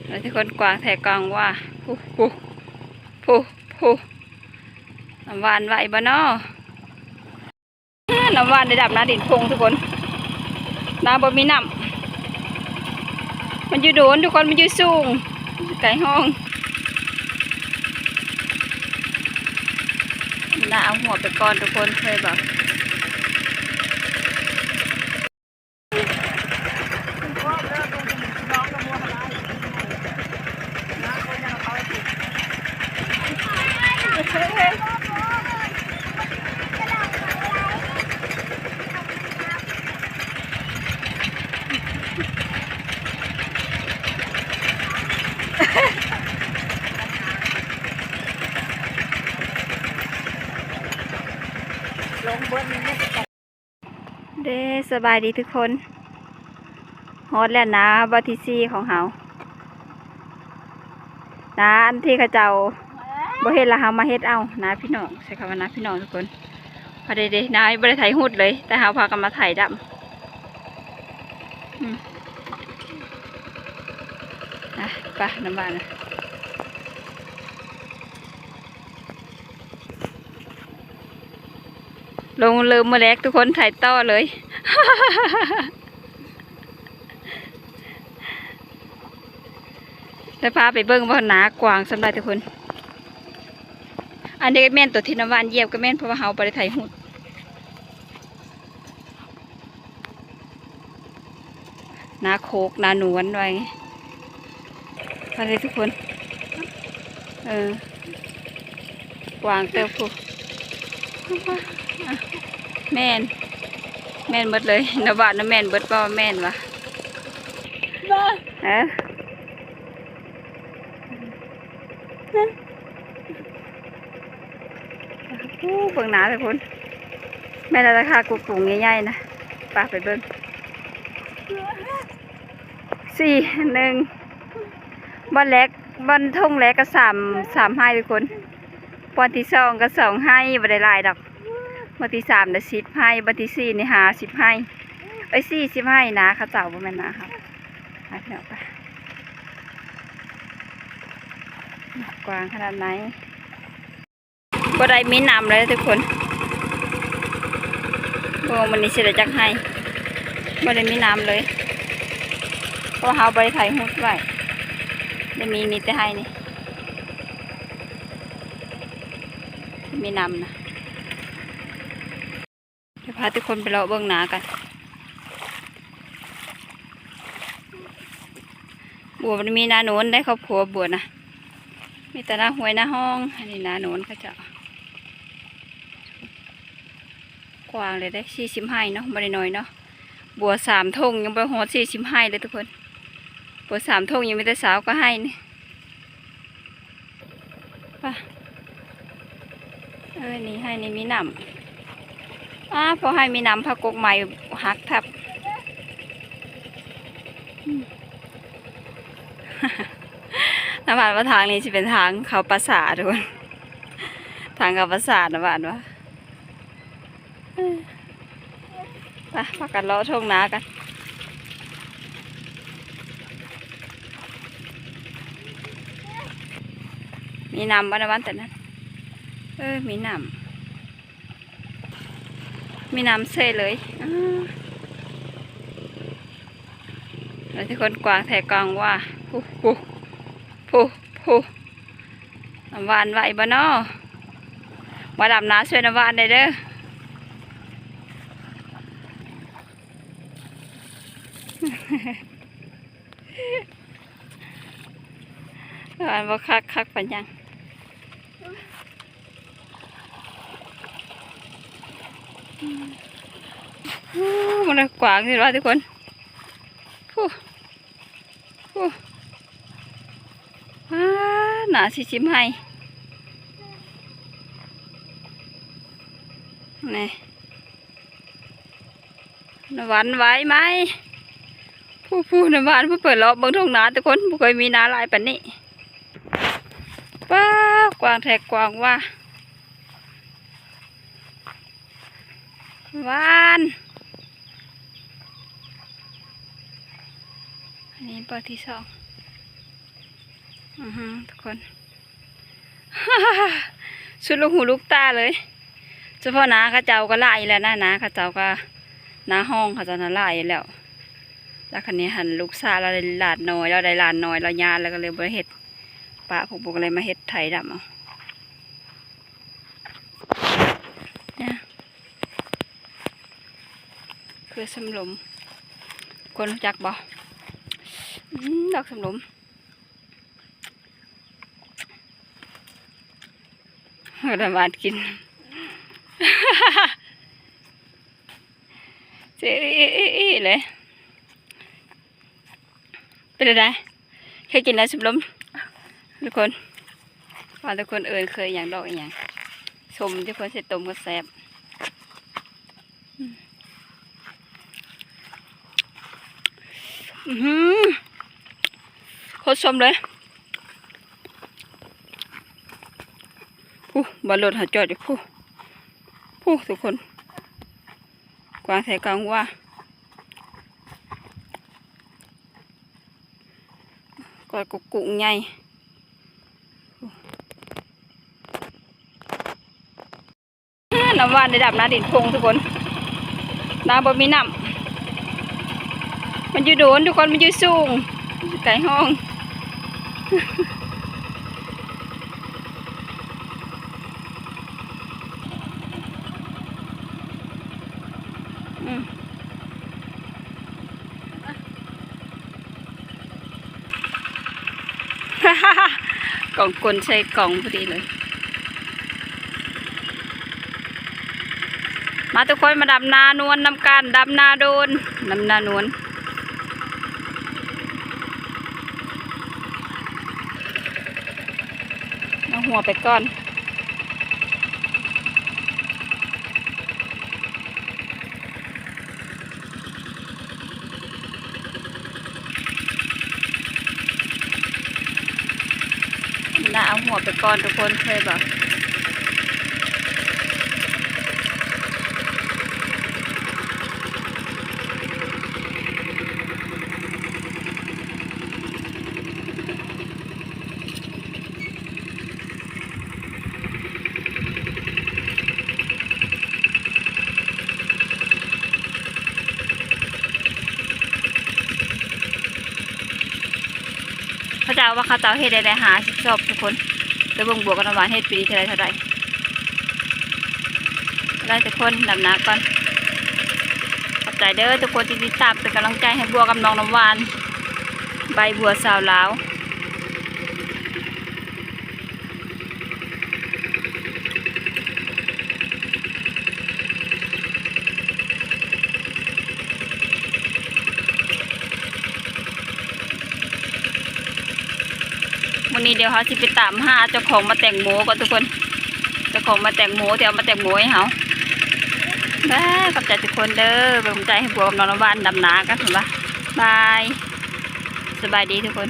ແລ້ວທຸກຄົນ ກວ້າງແທ້ກວ້າງວ່າ ພຸ ພຸ ພຸ ພຸ ນ້ຳຫວານໄຫວບໍ່ນໍ? ນ້ຳຫວານໄດ້ດຳນາດິນພົງທຸກຄົນ ນາບໍ່ມີນ້ຳ ມັນຢູ່ໂດນທຸກຄົນ ມັນຢູ່ສູງ ໄກຫ້ອງ ນາເອົາຫົວໄປກ່ອນທຸກຄົນ ເຄີຍບໍ່? ເດ້ ສະບາຍດີທຸກຄົນ ຮອດແລ້ວນາບ່ອນທີສີ່ຂອງເຮົາ ນາອັນທີ່ເຂົາເຈົ້າບໍ່ເຮັດລະເຮົາມາເຮັດເອົາ ນາພີ່ນ້ອງ ໃຊ້ຄຳວ່ານາພີ່ນ້ອງທຸກຄົນ ພໍດີເດ້ ນາບໍ່ໄດ້ໄຖຮຸດເລີຍ ແຕ່ເຮົາພາກັນມາໄຖດຳ ອືມ ອ່ະ ໄປ ນ້ຳຫວານນະ. ລົງເລີ່ມມື້ແລກທຸກຄົນ ໄຖຕໍ່ເລີຍ ແລ້ວພາໄປເບິ່ງວ່ານາກວ້າງສ່ຳໃດທຸກຄົນ ອັນນີ້ກໍແມ່ນຕົວທີ່ນ້ຳຫວານຢຽບກໍແມ່ນ ເພາະວ່າເຮົາບໍ່ໄດ້ໄຖຮຸດ. ນາໂຄກ ນານວນ ວ່າໄງ ມາເລີຍທຸກຄົນ ເອີ ກວ້າງເຕີບພຸ້ນ ແມ່ນ ແມ່ນໝົດເລີຍ ນະບາດນະແມ່ນເບິດ ບໍ່ແມ່ນຫວາ ເອີ. ໂອ້ ເບິ່ງນາເດີພຸ້ນ ແມ່ນລະລາຄາກຸງໆໃຫຍ່ໆນະ ໄປ ໄປເບິ່ງ ສີ່ ໜຶ່ງ ບ່ອນແລກ ບ່ອນທົ່ງແລກກໍສາມ ສາມໄຮ່ທຸກຄົນ ບ່ອນທີສອງກໍສອງໄຮ່ ບໍ່ໄດ້ຫຼາຍດອກ ບ່ອນທີສາມໄດ້ສິບໄຮ່ ບ່ອນທີສີ່ນີ້ຫ້າສິບໄຮ່ ເອີຍ ສີ່ສິບໄຮ່ ນາເຂົາເຈົ້າ ບໍ່ແມ່ນນາເຮົາ ໄປພີ່ນ້ອງ ໄປ. ກວ້າງຂະໜາດໃດ ບໍ່ໄດ້ມີນ້ຳເລີຍທຸກຄົນ ບໍ່ຮູ້ມື້ນີ້ຊິໄດ້ຈັກໄຮ່ ບໍ່ໄດ້ມີນ້ຳເລີຍ ເພາະເຮົາບໍ່ໄດ້ໄຖຮຸດໄວ້ ໄດ້ມີ ມີແຕ່ໄຮ່ນີ້ ມີນ້ຳນະ. ຈະພາທຸກຄົນໄປເລາະເບິ່ງນາກັນ ບົວມັນມີນາໂນນໄດ້ ຄອບຄົວບົວນະ ມີແຕ່ນາຫ້ວຍນາຮ່ອງ ອັນນີ້ນາໂນນເຂົາເຈົ້າ ກວ້າງເລີຍເດ້ ສີ່ສິບໄຮ່ເນາະ ບໍ່ໄດ້ໜ້ອຍເນາະ ບົວສາມຖົງຍັງບໍ່ຮອດສີ່ສິບໄຮ່ເລີຍທຸກຄົນ ບົວສາມຖົງຍັງມີແຕ່ຊາວກວ່າໄຮ່ນີ້. ໄປ ເອີ ນີ້ໄຮ່ນີ້ມີນ້ຳ ອ້າ ພໍໄຮ່ມີນ້ຳ ພາກົກໄມ້ຫັກທັບ ອືມ ນ້ຳຫວານວ່າທາງນີ້ຊິເປັນທາງເຂົ້າປ່າຊ້າທຸກຄົນ ທາງເຂົ້າປ່າຊ້າ ນ້ຳຫວານວ່າ. ໄປ ພາກັນເລາະທົ່ງນາກັນ ມີນ້ຳບໍ່ນະ ວັນແຕ່ນັ້ນ ເອີ ມີນ້ຳ ມີນ້ຳເສຍເລີຍ ອ້າ ແລ້ວທຸກຄົນ ກວ້າງແທ້ກວ້າງວ່າ ພຸ ພຸ ພຸ ພຸ ນ້ຳຫວານໄຫວບໍ່ນໍ? ມາດຳນາຊ່ວຍນ້ຳຫວານແດ່ເດີ ນ້ຳຫວານບໍ່ຄັກ ຄັກປານຫຍັງ ໂອ້ ມັນກວ້າງແທ້ວ່າທຸກຄົນ ພຸ ພຸ ອ້າ ໜ້າຊິຊິມໃຫ້ ນີ້ ນ້ຳຫວານໄຫວໄໝ? ຜູ້ໆ ນ້ຳຫວານ ຜູ້ເປີດເລາະເບິ່ງທົ່ງນາທຸກຄົນ ບໍ່ເຄີຍມີນາຫຼາຍປານນີ້ ປ້າ ກວ້າງແທ້ກວ້າງວ່າ ຫວານ ອັນນີ້ບ່ອນທີສອງ ອືຮຶ ທຸກຄົນ ສຸດລູກຫູລູກຕາເລີຍ. ສະເພາະນາເຂົາເຈົ້າກໍຫຼາຍຢູ່ແລ້ວນະ ນາເຂົາເຈົ້າກໍ ນາຮອງເຂົາເຈົ້ານະຫຼາຍຢູ່ແລ້ວ. ແລ້ວຄັນນີ້ຫັ້ນ ລູກສາວລາວໄດ້ຫຼານນ້ອຍ ລາວໄດ້ຫຼານນ້ອຍ ລາວຍານ ລາວກໍເລີຍບໍ່ໄດ້ເຮັດ ປະພວກ ພວກກໍເລີຍມາເຮັດໄຖດຳເອົາ. ເຄືອສຳລົມ ຄົນຮູ້ຈັກບໍ່? ອືມ ດອກສຳລົມ ເອົານ້ຳຫວານກິນ ເຈ້ເອີຍເອີຍເອີຍເລີຍ. ເປັນໃດ? ເຄີຍກິນແລ້ວ ຊຸມລົມ ທຸກຄົນ ວ່າທຸກຄົນເອີ້ນເຄີຍຫຍັງ ດອກອີຫຍັງ ຊົມ ທຸກຄົນ ໃສ່ຕົ້ມກໍແຊບ. ອືມ ອືຮຶ ໂຄດສົ້ມເລີຍ. ພຸ້ນ ບ່ອນລົດເຮົາຈອດຢູ່ພຸ້ນ ພຸ້ນ ທຸກຄົນ ກວ້າງແທ້ກວ້າງຫວາ ກອດກັບກຸ້ງໃຫຍ່. ນ້ຳຫວານໄດ້ດຳນາດິນໂປ່ງທຸກຄົນ ນາບໍ່ມີນ້ຳ ມັນຢູ່ໂດນທຸກຄົນ ມັນຢູ່ສູງ ໄກຫ້ອງ. ອືມ ກອງກົ້ນໃສ່ກອງພໍດີເລີຍ. ມາທຸກຄົນ ມາດຳນານວນນຳກັນ ດຳນາໂດນ ດຳນານວນ. ເອົາຫົວໄປກ່ອນ. ລະເອົາຫົວໄປກ່ອນທຸກຄົນ ເຄີຍບໍ່? ເຂົາເຈົ້າວ່າເຂົາເຈົ້າເຮັດໄດ້ ໄດ້ຫ້າສິບສອບທຸກຄົນ ໄປເບິ່ງບົວກັບນ້ຳຫວານເຮັດປີນີ້ເທົ່າໃດ ເທົ່າໃດ. ໄດ້ທຸກຄົນ ດຳນາກ່ອນ. ຂອບໃຈເດີທຸກຄົນທີ່ຕິດຕາມເປັນກຳລັງໃຈໃຫ້ບົວກັບນ້ອງນ້ຳຫວານ ໃບບົວຊາວລາວ. ມື້ນີ້ດຽວເຮົາຊິໄປຕາມຫາເຈົ້າຂອງໝາກແຕງໂມກ່ອນທຸກຄົນ ເຈົ້າຂອງໝາກແຕງໂມທີ່ເອົາໝາກແຕງໂມໃຫ້ເຮົາ. ບາຍ ຂອບໃຈທຸກຄົນເດີ ເປັນກຳລັງໃຈໃຫ້ບົວກັບນ້ອງນ້ຳຫວານດຳນາກັນ ເພິ່ນວ່າ. ບາຍ ສະບາຍດີທຸກຄົນ.